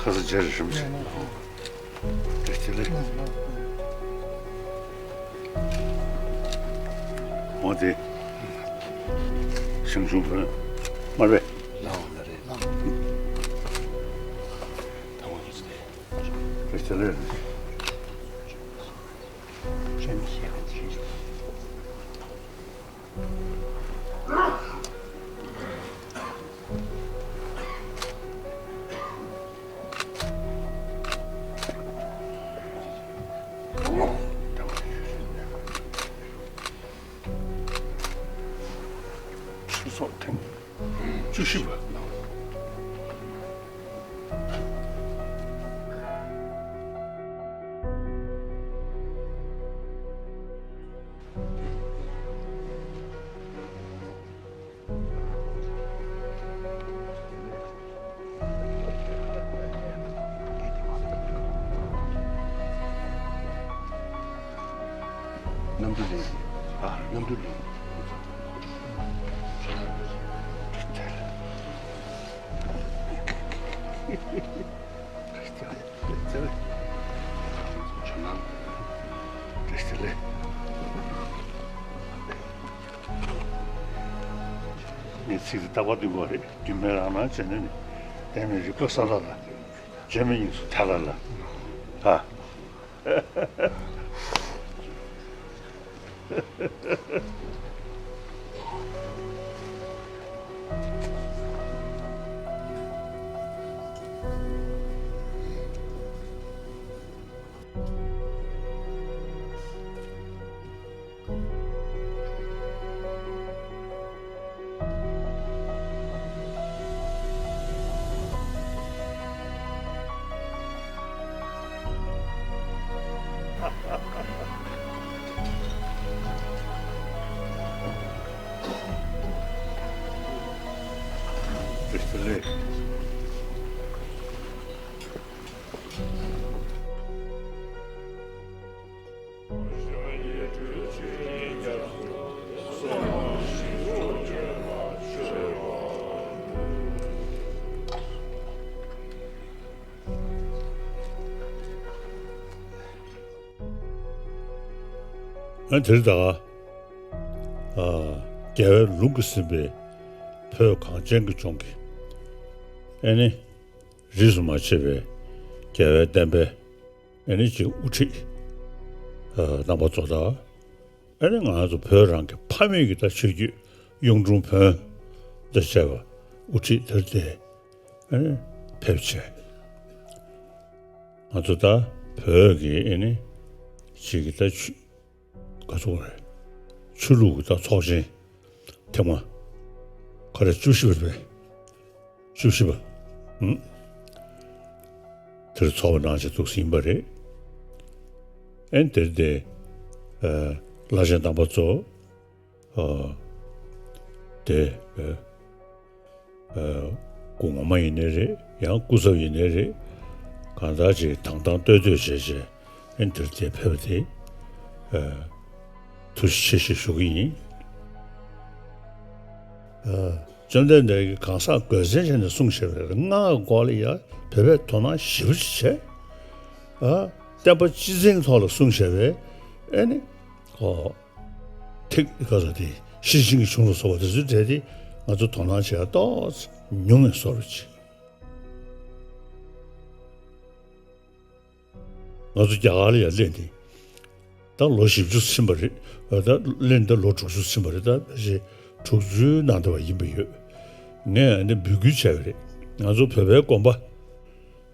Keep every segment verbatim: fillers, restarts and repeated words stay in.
ཁ་ས་ཇེ་རིང་ཞིག་བྱས། དེ་ལས། འོ་དེ། ཞང་ཞུང་བོན། མར་པས། ལའོ་ལ་རེད། ལའོ། དེ་ལས། ཆུ་ཚོད་ཐེངས་བཅུ་བཞི་པ། གནམ་གྲུ་ལེན། ཨ། གནམ་གྲུ་ལེན། ངས་ཚིག་འདི་རྟག་པར་འདོན་དགོས་རེད། རྒྱུད་སྨད་རང་སྣང་བྱས་ནས་ནི། བསྟན་མེད་རིག་པ་གསལ་ལ་ལ། བརྗོད་མེད་སྙིང་སུ་ཐལ་ལ་ལ། ཨ། ཨ། དེར་ད། ཨ། རྒྱལ་བའི་ལུང་གིས་ཟིན་པའི་བོད་གངས་ཅན་གྱི་ལྗོངས་ཀྱི། ཨེ་ནི། རིས་སུ་མ་ཆད་པའི་རྒྱལ་བའི་བསྟན་པའི། ཨེ་ནི་ཅིག་དབུ་ཁྲིད། ཨ། རྣམ་པ་ཚོ་དང་། ཨེ་ནི་ང་ཚོ་བོད་རང་གི་ཕ་མེས་ཀྱི་ད་ཆོས་བརྒྱུད་གཡུང་དྲུང་བོན་དང་བཅས་པ་དབུ་ཁྲིད་དེར་དེ་ཨེ་ནི་ཕེབས་བྱས། ང་ཚོ་ད་བོད་ཀྱི་ཨེ་ནི་ཅིག་གི་ད་ཆོས། ག་ཚོད་རེད། ཆོས་ལུགས་ཀྱི་ད་ཚོགས་ཆེན་ཐེངས་མ་ག་རེ་བཅུ་བཞི་པ་རེད་པས། བཅུ་བཞི་པ། ཨང་། དེར་ཚོགས་པ་གནང་བྱས་འདུག་ཟིན་པ་རེད། ཨེ་ནི་དེར་དེ། ཨ། བླ་ཆེན་རྣམ་པ་ཚོ། ཨ། དེ། ཨ། ཨ། སྐུ་ངོ་མ་ཡིན་ནའི་རེད། ཡང་སྐུ་ཚབ་ཡིན་ནའི་རེད། གང་ལྟར་ཅིག་དང་དང་བསྟོད་བསྟོད་བྱས་བྱས་ཨེ་འདིར་དེ་ཕེབས་ཏེ། ཨ། ཐུགས་རྗེ་ཆེ་ཞེས་ཞུ་གི་ཡིན། ཨ། བཅོམ་ལྡན་འདས་ཀྱིས་གང་ཟག་དགོས་ཚན་བྱས་ནས་གསུངས་བཞག་པའི་སྔགས་སྐོར་ལ་ཡང་བོད་པས་དོ་སྣང་ཞེ་པོ་ཅིག་བྱས། ཨ། བསྟན་པ་སྤྱི་དོན་ཐོག་ལ་གསུངས་བཞག་པའི་ཨེ་ནི། ཨོ། ཐིག་ག་ས་དེ་ཤེར་ཕྱིན་གྱི་གཞུང་ལ་སོགས་པ་དེ་ཚོའི་གྲས་དེ་ང་ཚོ་དོ་སྣང་བྱེད་ཡ་ཏོག་ཙམ་ཉུང་ངེ་བཟོ་འདྲ་ཅིག་ང་ཚོ་རྒྱ་གར་ལ་ཡར་སླེབས་ནས་ ད་ལོ་བཞི་བཅུ་ཕྱིན་པ་རེད། ད་གླེང་ད་ལོ་དྲུག་ཅུ་ཕྱིན་པ་རེད། ད་ཕལ་ཆེར་དྲུག་ཅུའི་ནང་དུ་བ་ཡིན་པ་ཡོད། ངས་ཨ་ནི་འབོད་སྐུལ་བྱས་པ་རེད། ང་ཚོ་བོད་པའི་དགོན་པ་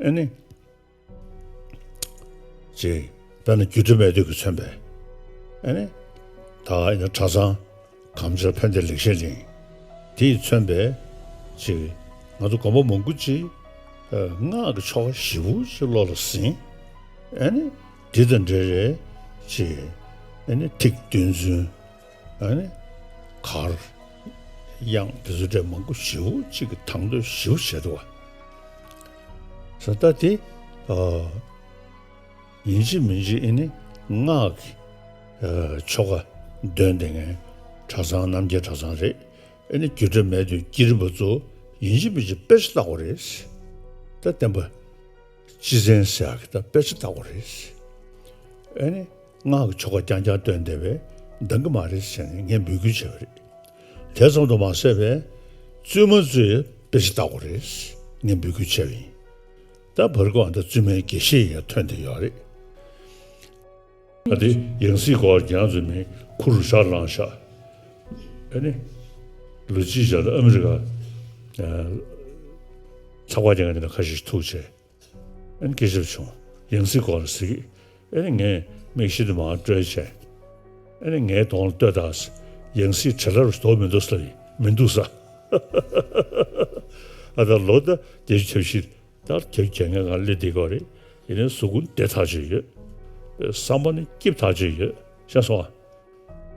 ཨ་ནི། ཅེས། དཔེར་ན་རྒྱུད་གྲྭ་སྨད་སྟོད་ཀྱིས་མཚོན་པའི་ཨ་ནི། ད་ཨ་ནི་གྲྭ་ཚང་གངས་ཅན་ཕན་བདེ་ལེགས་བཤད་གླིང་དེས་མཚོན་པའི་ཅིག། ང་ཚོ་དགོན་པ་མང་པོ་ཅིག་ཨ། སྔགས་ཀྱི་ཆོ་ག་ཞེ་པོ་ཅིག་བློ་ལ་ཟིན། ཨ་ནི་འདི་དང་འབྲེལ་བའི་ཅིག། ཨ་ནི་ཐིག་འདོན་ཚུལ། ཨ་ནི་གར་དབྱངས་དེ་ཚོ་འདྲ་མང་པོ་ཞེ་པོ་ཅིག་གི་དང་དོད་ཞེ་པོ་བྱས་འདུག་བ། ས་ད་དེ་ཨ། ཡིན་གཅིག་མིན་གཅིག་ཨ་ནི་སྔགས་ཀྱི་ཨ། ཆོ་ག་འདོན་བསྡད་མཁན་གྲྭ་ཚང་རྣམ་རྒྱལ་གྲྭ་ཚང་རེད། ཨ་ནི་རྒྱུད་གྲྭ་སྨད་སྟོད་བསྐྱེད་རིམ་པ་ཚོ་ཡིན་གཅིག་མིན་གཅིག་དཔེ་ཆ་ལྟ་དགོས་རེད། ད་བསྟན་པ་སྤྱི་མཚན་ཟེར་ཡག་གི་ད་དཔེ་ཆ་ལྟ་དགོས་རེད། ཨ་ནི་སྔགས་ཀྱི་ཆོ་ག་རྐྱང་རྐྱང་འདོན་བསྡད་པས་འདང་གི་མ་རེད་ཟེར་ནས་ངས་འབོད་སྐུལ་བྱས་པ་རེད། དེ་ཙམ་དུ་མ་ཟད་པའི་བཙུན་མ་ཚོས་དཔེ་ཆ་ལྟ་དགོས་རེད། ངས་འབོད་སྐུལ་བྱས་པ་ཡིན། ད་བར་སྐབས་ད་བཙུན་མའི་དགེ་བཤེས་ཡང་ཐོན་བསྡད་ཡོད་རེད། ད་དེ་ཡང་སྲིད་སྐོར་རྒྱང་འཛོམས་མིན་ཁུ་རུ་ཤར་ལངས་ཤག་ཨ་ནི། ལོ་གཅིག་རྗེས་ལ་ཨ་མི་རི་ཀ་ཚགས་པར་རྒྱག་མཁན་དེ་འདྲ་ཁ་ཤས་ཤིག་ཐུག་བྱས། ཨ་ནི་སྐད་ཆ་བྱུང་། ཡང་སྲིད་སྐོར་ལ་ཟེར་གི། ཨ་ནི་ངས་མིག་ཤེལ་དེ་མར་བཀྲོལ་བྱས། ཨ་ནི་ངའི་གདོང་ལ་ལྟོས་དང་། ཡང་སྲིད་བྲེལ་ལ་རུ་དོ་མི་འདུག་ས་ཡིན་མི་འདུག་ས། ཨ་ད་ལོ་ད་བརྒྱད་ཅུ་གྱ་བཞི། ད་དེབ་རྒྱག་མཁན་ང་སླེབས་བསྡད་ཀྱི་རེད། ཡིན་ནའི་གཟུགས་པོ་བདེ་ཐག་ཆོད་ཡོད། བསམ་པ་ནི་སྐྱིད་ཐག་ཆོད་ཡོད། ཤེས་སོང་ཨ།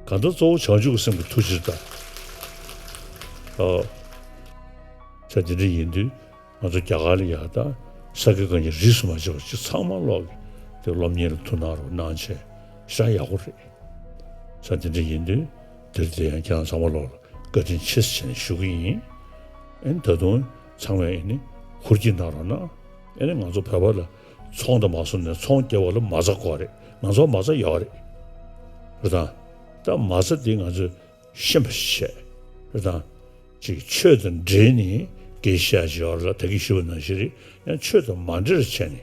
གང་ལྟར་གཙོ་བོ་བྱང་ཆུབ་ཀྱི་སེམས་ཀྱི་ཐུགས་རྗེ་དང་། ཨ། ས་དེ་འདྲ་ཡིན་དུས་ང་ཚོ་རྒྱ་གར་ལ་ཡག་དང་ས་དགེ་བཀའ་རྙིང་རིས་སུ་མ་ཆད་པ་ཅིག་ཚང་མ་ཀློག་གི་དེ་སློབ་གཉེར་ལ་ཐུགས་སྣང་རོགས་གནང་བྱས་ཤ་ཡག་པོ་རེད། ས་དེ་འདྲ་ཡིན་དུས་དེར་དེ་ཡང་ཁྱེད་རང་ཚང་མ་ཀློག་ལ། བཀའ་དྲིན་ཆེ་ཟེར་ནས་ཞུ་གི་ཡིན། ཨེ་ནི་ད་དུང་ཚང་མས་ཨེ་ནི་ཧུར་བསྐྱེད་གནང་རོགས་གནང་། ཨེ་ནི་ང་ཚོ་བོད་པ་ལ་ཚོང་དང་མ་སོང་ནས་ཚོང་སྐྱེལ་བ་ལ་མ་རྩ་དགོས་རེད། ང་ཚོ་མ་རྩ་ཡོད་རེད། རེད་དང་། ད་མ་རྩ་འདི་ང་ཚོས་ཤེས་པ་ཞིག་བྱས། རེད་དང་། ཅིག་ཆོས་དང་འབྲེལ་ནས་དགེ་བཤད་ཅིག་ཡོད་རེད་ལ། ད་གིན་ཞུས་པ་ནང་བཞིན་རེད། ཡང་ཆོས་དང་མ་འབྲེལ་བྱས་ནས་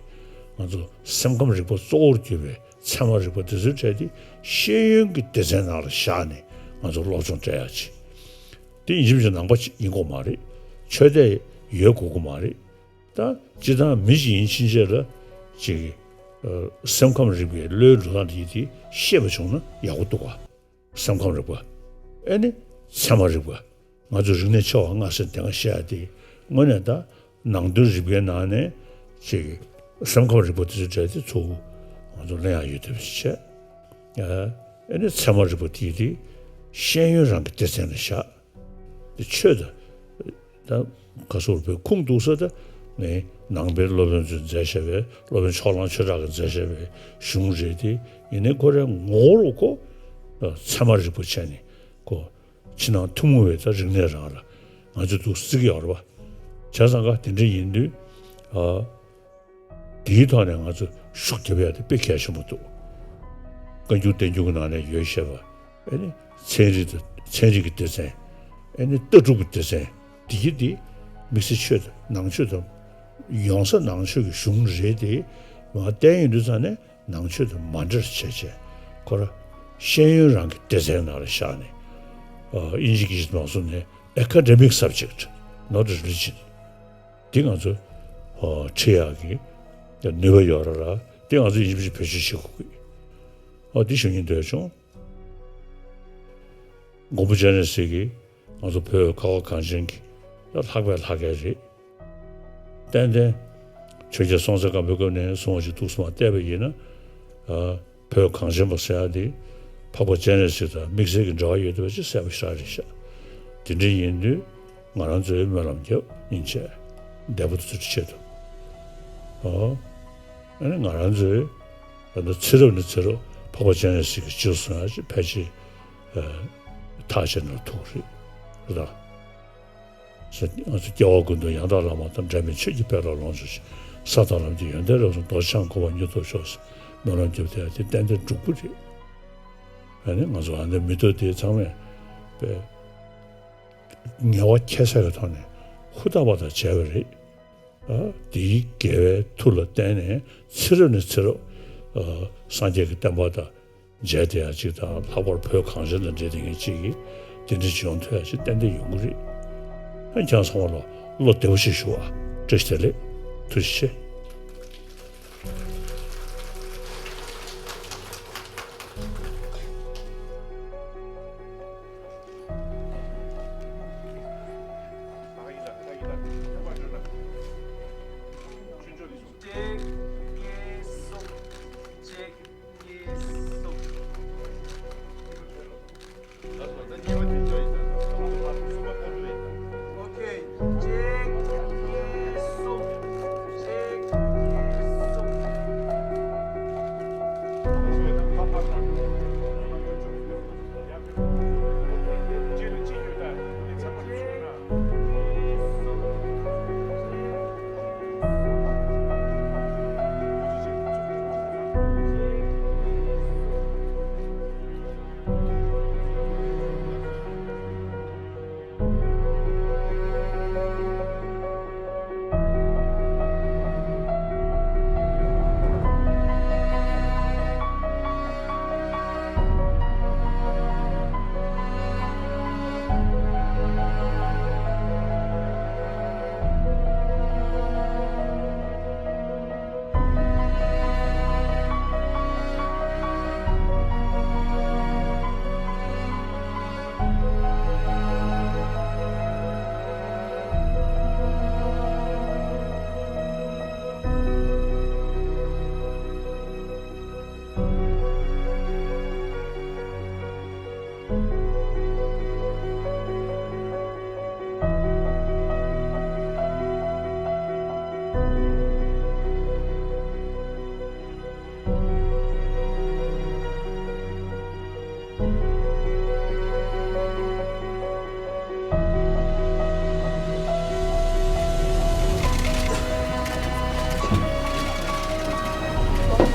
ང་ཚོ་སེམས་ཁམས་རིག་པ་གཙོ་བོར་གྱུར་པའི་ཚད་མ་རིག་པ་དེ་ཚོའི་གྲས་དེ་ཤེས་ཡོན་གྱི་སྡེ་ཚན་ནང་ལ་བཞག་ནས་ང་ཚོ་སློབ་སྦྱོང་སྤྲད་ཡག་ཅིག་དེ་ཡིན་གཅིག་མིན་གཅིག་ནང་པ་ཅིག་ཡིན་དགོས་མ་རེད། ཆོས་དད་ཡོད་དགོས་ཀྱི་མ་རེད། ད་སྤྱིར་བཏང་མི་ཞིག་ཡིན་ཕྱིན་ཆད་ལ་ཅིག་ཨ། སེམས་ཁམས་རིག་པའི་བློའི་འགྲོ་སྟངས་དེ་དེ་ཤེས་པ་བྱུང་ན་ཡག་པོ་འདུག་ག་སེམས་ཁམས་རིག་པ། ཨེ་ནི་ཚད་མ་རིག་པ། ང་ཚོ་རིག་གནས་ཆེ་བ་ལྔ་ཟེར་དེ་སྔ་བཤད་ཡ་དེ་དངོས་གནས་ད་ནང་དོན་རིག་པའི་ནང་ནས་ཅིག་སེམས་ཁམས་རིག་པ་དེ་ཚོའི་གྲས་དེ་གཙོ་བོ་ང་ཚོ་གླེང་ཡག་ཡོད་བསྡད་པ་ཞིག་བྱས། ཨེ་ནི་ཚད་མ་རིག་པ་དེ་དེ་ཤེས་ཡོན་རང་གི་སྡེ་ཚན་ལ་བཞག་དེ་ཆོས་དང་། ད་ག་སོར་བའི་ཁུངས་གཏུགས་ས་ད་ངས་ནང་པའི་སློབ་དཔོན་ཚོས་མཛད་བཞག་པའི་སློབ་དཔོན་ཕྱོགས་གླང་ཆོས་གྲགས་ཀྱིས་མཛད་བཞག་པའི་གཞུང་རེད་དེ། ཡིན་ནའི་ཁོ་རའི་ངོ་བོ་ཁོ་ཚད་མ་རིག་པ་བྱས་ནས་ཁོ་ཕྱི་ནང་ཐུན་མོང་བའི་ད་རིག་གནས་རང་ལ་ང་ཚོས་འདུག་བརྩི་གི་ཡོད་རེད་པ། བྱས་ཙང་ཀ་དེ་འདྲ་ཡིན་དུས་ཨ། དེའི་ཐོག་ནས་ང་ཚོ་ཤུགས་རྒྱབ་ཡ་དེ་དཔེ་གལ་ཆེན་པོ་འདུག་བཀའ་འགྱུར་བསྟན་འགྱུར་གྱི་ནང་ནས་ཡོད་བཤད་པ། ཨེ་ནི་ཚན་རིག་དང་ཚན་རིག་གི་སྡེ་ཚན། ཨེ་ནི་ལྟ་གྲུབ་ཀྱི་སྡེ་ཚན། འདི་གི་འདི་དམིགས་བསལ་ཆོས་དང་ནང་ཆོས་དང་ཡོང་ས་ནང་ཆོས་ཀྱི་གཞུང་རེད་དེ། མ་བསྟན་ཡོང་དུས་ཙང་ནས་ནང་ཆོས་དང་མ་འབྲེལ་བྱས་བྱས་ཁོ་ར་ཤེས་ཡོན་རང་གི་སྡེ་ཚན་ནང་ལ་བཞག་ནས། ཨ། དབྱིན་ཇི་སྐད་ཆ་མ་གསུངས་ནས་academic subject, not religion. འདི་ང་ཚོ་ཨ། ཁྲིད་ཡག་གི་ནུས་པ་ཡོད་རེད་ལ། འདི་ང་ཚོ་ཡིན་གཅིག་མིན་གཅིག་བེད་སྤྱོད་བྱེད་དགོས་ཀྱི། ཨ། འདི་ཞུ་སྙིང་འདོད་བྱུང་། མགོན་པོ་སྤྱན་རས་གཟིགས་ཀྱིས་ང་ཚོ་བོད་ཁ་བ་གངས་ཅན་གྱི་ལྷག་པའི་ལྷ་སྐལ་རེད། ཏན་ཏན་ཆོས་རྒྱལ་སྲོང་བཙན་སྒམ་པོའི་སྐབས་ནས་བཟུང་བ་ཞིག་འདུག་སེ་མར་བལྟས་པ་ཡིན་ན། ཨ། བོད་གངས་ཅན་པ་ཟེར་ཡག་འདི་འཕགས་པ་སྤྱན་རས་གཟིགས་དང་དམིགས་བསལ་གྱི་འབྲེལ་བ་ཡོད་བསྡད་པ་ཅིག་གསལ་པོ་ཞེ་དྲག་རེད་ཤག་དེ་འདྲ་ཡིན་དུས་ང་རང་ཚོས་སྨོན་ལམ་རྒྱབ་ཡིན་བྱས་འདས་པོ་དེ་ཚོའི་ཆེད་དུ། ཨོ། ཨ་ནི་ང་རང་ཚོས་ད་ལྟ་ཚེ་རབས་ནས་ཚེ་རབས་འཕགས་པ་སྤྱན་རས་གཟིགས་ཀྱི་རྗེས་སུ་བཟུང་ཡག་ཅིག་ཕལ་ཆེར་ཐག་བཅད་ན་ཐུག་རེད། རེད་དང་། ང་ཚོ་སྐྱེ་བ་ཀུན་ཏུ་ཡང་དག་བླ་མ་དང་། འབྲལ་མེད་ཆོས་ཀྱི་དཔལ་ལ་ལོངས་སྤྱོད་ཅིང་། ས་དང་ལམ་གྱི་ཡོན་ཏན་རབ་གསུངས། རྡོ་རྗེ་འཆང་གོ་འཕང་མྱུར་ཐོབ་ཤོག་ཟེར་སྨོན་ལམ་རྒྱབ་བསྡད་ཡག་དེ་ཏན་ཏན་འགྲུབ་ཀྱི་རེད། ཨ་ནི་ང་ཚོ་ཨ་ནི་མི་ཐོག་དེ་ཚང་མས་པས་ངལ་བ་ཁྱད་བསད་ཀྱི་ཐོག་ནས་ཧུར་ཐག་པ་དང་བྱས་པ་རེད། ཨ། དེའི་དགེ་བའི་མཐུ་ལ་བརྟེན་ནས་ཚེ་རབས་ནས་ཚེ་རབས་ཨ། སངས་རྒྱས་ཀྱི་བསྟན་པ་དང་ མཇལ་བསྡད་ཡག་ཅིག་དང་། ལྷག་པར་བོད་གངས་ཅན་དང་འབྲེལ་བསྡད་མཁན་ཅིག་གིས་དེ་འདྲ་ཅིག་ཡོང་ཐུབ་ཡག་ཅིག་ཏན་ཏན་ཡོང་གི་རེད། ཨ་ཁྱེད་རང་ཚང་མ་ལ་བློ་བདེ་པོ་ཞིག་ཞུ་ཨ། བཀྲ་ཤིས་བདེ་ལེགས། ཐུགས་རྗེ་ཆེ། གཅིག་གཉིས་གསུམ། གཅིག་གཉིས་གསུམ། ཨོ་ཁེ། གཅིག་གཉིས་གསུམ། གཅིག་གཉིས་གསུམ།